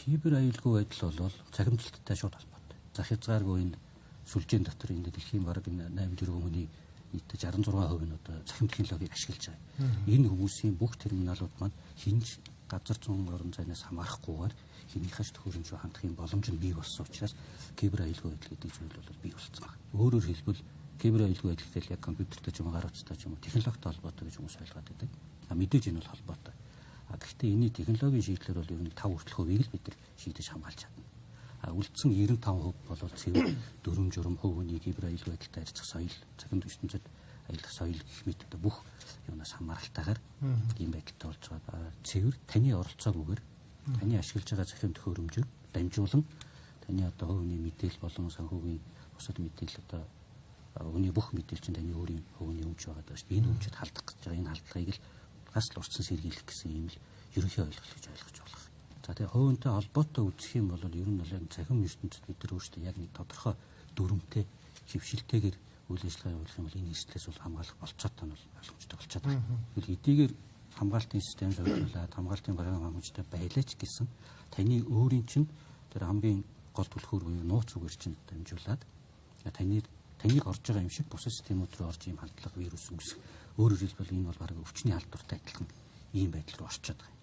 Кибер аюулгүй байдал бол цахимжлалттай шууд холбоотой. Зах хязгааргүй энэ сүлжээн дотор энэ дэлхийн бараг энэ 8 тэрбум хүний нийтдээ 66% нь одоо цахим технологиг ашиглаж байгаа. Энэ хүмүүсийн бүх терминалууд маань хинж газар зүүн орон зайнаас хамаарахгүйгээр хинийхээс төхөөрөмж рүү хандах юм боломж нь бий болсон учраас кибер аюулгүй байдал гэдэг зүйл бол бий болсон байна. Өөрөөр хэлбэл, кибер аюулгүй байдал гэхэл яг компьютертэй ч юм уу, гар утастай ч юм уу, технологитой холбоотой гэж хүмүүс ойлгоод байдаг. А мэдээж энэ бол холбоотой. А гэхдээ энэний технологийн шийдлэр бол ер нь 5 хүртэлх хувийг л бид нар шийдэж хамгаалж чадна. А үлдсэн 95% бол цэвэр дүрэм журам, хувь хүний кибер аюулгүй байдалтай харьцах соёл, цахим ертөнцид аялах соёл гэх мэт одоо бүх юунаас хамааралтайгаар ийм байдалтай болж байгаа. Цэвэр таны оролцоогүйгээр таны ашиглаж байгаа цахим төхөөрөмжөөр дамжуулан таны одоо хувь хүний мэдээлэл болон санхүүгийн бусад мэдээлэл, одоо хүний бүх мэдээлэл чинь таны өөрийн хувь хүний өмч байгаа даа шүү дээ. Энэ өмчөд халдах гэж байгаа энэ халдлагыг л гас л урдсан сэргийлэх гэсэн ийм л ерөнхий ойлголт гэж ойлгож болох. За, тэгээ хувь хүнтэй холбоотой үзэх юм бол ер нь бол яг цахим ертөнцид бид нар өөрсдөө яг нэг тодорхой дүрмтэй, хэвшилтэйгээр үйл ажиллагаа явуулах юм бол энэ эрсдлээс бол хамгаалах болцоотой нь бол ойлгомжтой болчиход байна. Тэгвэл эдийгээр хамгаалтын систем суурилуулаад, хамгаалтын програм хангамжтай байлаа ч гэсэн таны өөрийн чинь тэр хамгийн гол түлхүүр буюу нууц үгээр чинь дамжуулаад таныг орж байгаа юм шиг бусад системүүд рүү орж ийм халдлага, вирус үүсэх. Өөрөөр хэлбэл, энэ бол бараг өвчний халдвартай адилхан ийм байдал руу орчод байгаа.